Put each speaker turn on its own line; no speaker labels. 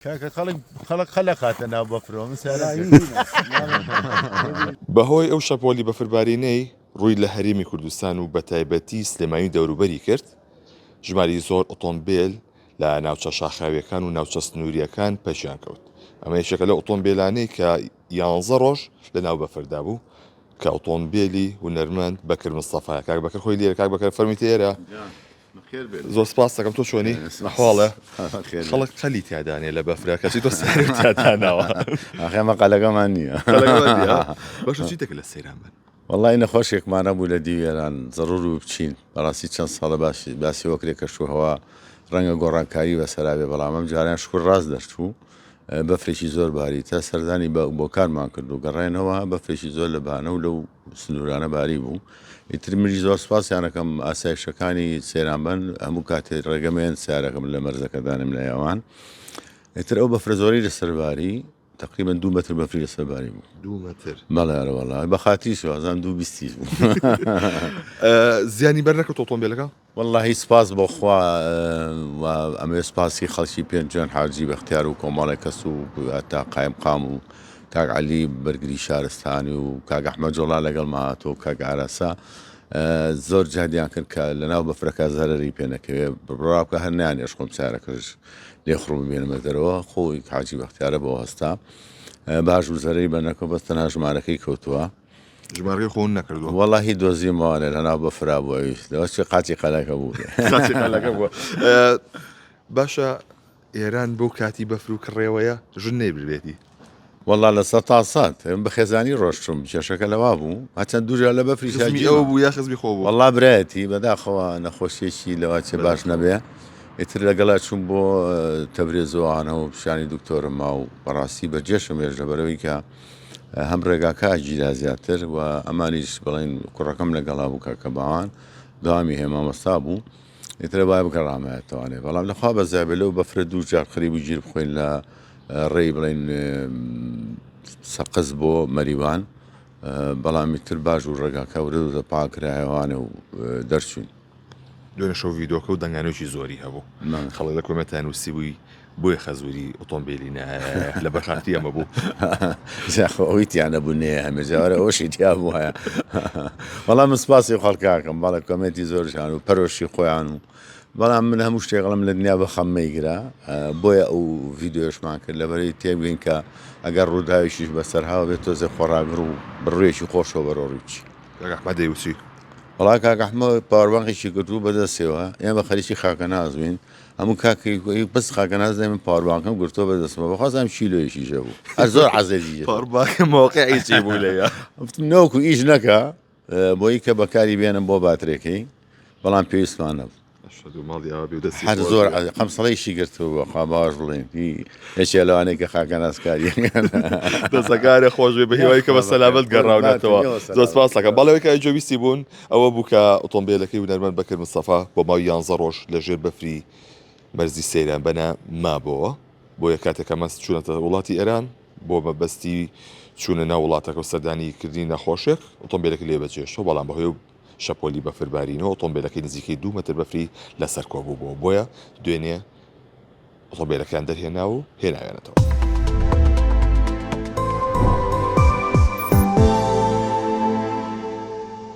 کاکە خەڵک خەڵک خەلەقاتە ناو بەفرەوە من سەیارەم
بەهۆی ئەو شەپۆلی بەفربارینەی ڕووی لە هەرێمی کوردستان و بەتایبەتی سلێمانی و دەوروبەری کرد، ژمارەی زۆر ئۆتۆمبێل لە ناوچە شاخاوییەکان و ناوچە سنوورییەکان پەکیان کەوت. ئەمە یەکێکە لەو ئۆتۆمبێلانەی کە یانزە ڕۆژ لەناو بەفردا بوو کە ئۆتۆمبێلی هونەرمەند بەکر مستەفایە. کاک بەکر خۆی لێرە. کاک بەکر فەرموویتە ئێرە؟ زۆر سپاس دەکەم تۆ چۆنی ئەحواڵە خەڵک قەلی تیادانێ لە بەفرە کەچی تۆ سەیارەت تیاداناوە
ئاخێ ئەمە قەلەکەمان نییە
باشە چی دەکە لە سەیران بن
وەڵی نەخۆشێکمان هەبوو لە دیوێران زەڕور و بچین بەڕاستی چەند ساڵە باسی باسی وەکرێ کەش و هەوا ڕەنگە گۆڕانکاری بەسەرابێ بەڵام ئەم جاریان شکر ڕاست دەرچوو بەفرێکی زۆر باری تا سەردانی بە بۆکانمان کرد و گەڕێنەوە بەفرێکی زۆر لە بانە و لەو سنوورانە باری بوو ئیتر منیش زۆر سوپاسیان ئەکەم ئاسایشەکانی سەیرانبەن هەموو کاتێ ڕێگەمێن سیارەکەم لە مەرزەکە دانم لای ئەوان ئیتر ئەو بەفرە زۆری لەسەر باری تقریبا دوو مەتر بەفری لەسەر باری بوو
دوو مەتر
بەڵێ ئەرە وەڵا بە خاتریش وازان دوو بیستیش بوو
زیانی بەر نەکەوت ئۆتۆمبیلەکە
وەڵاهی سپاس بۆ خوا و ئەمەوێ سپاسی خەڵکی پێنجوێن حاجی بەختیار و کۆمەڵێک کەس و هەتا قایمقام و کاک عەلی بەرگری شارستانی و کاک ئەحمەد جۆڵا لەگەڵما هاتووە و کاک ئاراسا زۆر جهدیان کرد کە لەناو بەفرەکە زەرەری پێ نەکەوێ بڕوا بکە هەر نانێش خۆم سارەکەش لێخڕم بێنمە دەرەوە خۆی حاجی بەختیارە بۆ هەستا باش و زەرەری بە نەکەوت بەس تەنها ژمارەکەی کەوتووە
ژمارەکەی خۆ ون نەکردووە؟
وەڵاهی دۆزیمەوە لە ناو بەفرا بوو ئەویش لەوە چی قاچی قەلەکە بوو
قاچی قەلەکە بووە باشە ئێران بۆ کاتی بەفر و کڕێوەیە ژن نەیبرێتی
وەڵا لە سە تا سەد بە خێزانی ڕۆشتم کێشەکە لەوا بوو هەچەند دووجار لە بەفری
خزمی ئەوە بوو یا خزمی خۆ بوو
وەڵا برایەتی بەداخەوە نەخۆشیەکی لەوە چێ باش نەبێ ئیتر لەگەڵا چوون بۆ تەبرێزۆوانە و پیشانی دکتۆرم ما و بەڕاستی بەجێشم هێشت لەبەرەوەی کە هەم ڕێگاکە ئەگیرا زیاتر و ئەمانیش بڵێن کوڕەکەم لەگەڵا بوو کاکە باوان داوامی هەیە مامۆستا بوو ئیترە وای بگەڕامایەتەوانێ بەڵام لەخوا بەزیابێ لەو بەفرە دوو جار خەریک بوو گیر بخۆین لە ڕێی بڵێن سەقز بۆ مەریوان بەڵام ئیتر باش و ڕێگاکە ورد وردە پاکرایەوانێ و دەرچوین.
دوێنێ شەو ڤیدۆکە و دەنگانەوەکی زۆری هەبوو خەڵک لە کۆمێنتا نووسیبووی بۆیە خەزووری ئۆتۆمبیلی نایە لە بەخاتری ئەمە بوو
زیاخۆ ئەوی تیانە بوو نێ هەمێ جاوارە ئەوشی تیا بووایە بەڵام من سپاسی خەڵکاکەم بەڵێ کۆمێنتی زۆر جان و پەرۆشی خۆیان و بەڵام من هەموو شتێک ئەڵێم لە دنیا بە خەم مەیگرە بۆیە ئەو ڤیدیۆشمان کرد لەبەرەی تێبگەین کە ئەگەر ڕووداوێکیش بەسەر هاوە بێت تۆزێ خۆڕاگر و بڕوێکی خۆشەوە بەرەو ڕووی بچی.
کاک ئەحمەد دەیوت چی؟
وەڵا کاک ئەحمەد پاوەربانکێکی گرتبوو بەدەستیەوە ئێمە خەریکی خاکەناز بووین هەموو کاکی بەس خاکەناز دەی من پاوەربانکەم گرتووە بەدەستمەوە بەخوازم کیلۆیەکیش هەبوو هەر زۆر عەزێتی
پاوەربانک مەوقعی چی بوو لەویا؟
گوتم نەوەکو ئیش نەکا بۆی کە بەکاری بێنم بۆ باترێکەی بەڵام پێویستمان نەبوو. هەر زۆر قەمسەڵەیشی گرتبوو بەخوا باش بڵێن یەکێ لەوانەیە کە خاکەناس کاریەکان
دەسەکارێ خۆش بێ بە هیوای کە بە سەلامەت گەڕاونەتەوە زۆر سپاس دەکەم بەڵێ کە گوێبیستی بوون ئەوە بوو کە ئۆتۆمبیلەکەی هونەرمەند بەکر مستەفا بۆ ماوەی یانزە ڕۆژ لە ژێر بەفری مەرزی سەیران بەنە مابۆوە بۆیە کاتێک کە مەست چوونەتە وڵاتی ئێران بۆ مەبەستی چوونە ناو وڵاتەکە و سەردانی کردنی نەخۆشێک ئۆتۆمبیلەکە لێ بەجێشتەوە بەڵام بەهۆی شەپۆلی بەفربارینەوە ئۆتۆمبێلەکەی نزیکەی دوو مەتر بەفری لەسەر کۆبووبووە، بۆیە دوێنێ ئۆتۆمبێلەکەیان دەرهێنا و هێناویانەتەوە.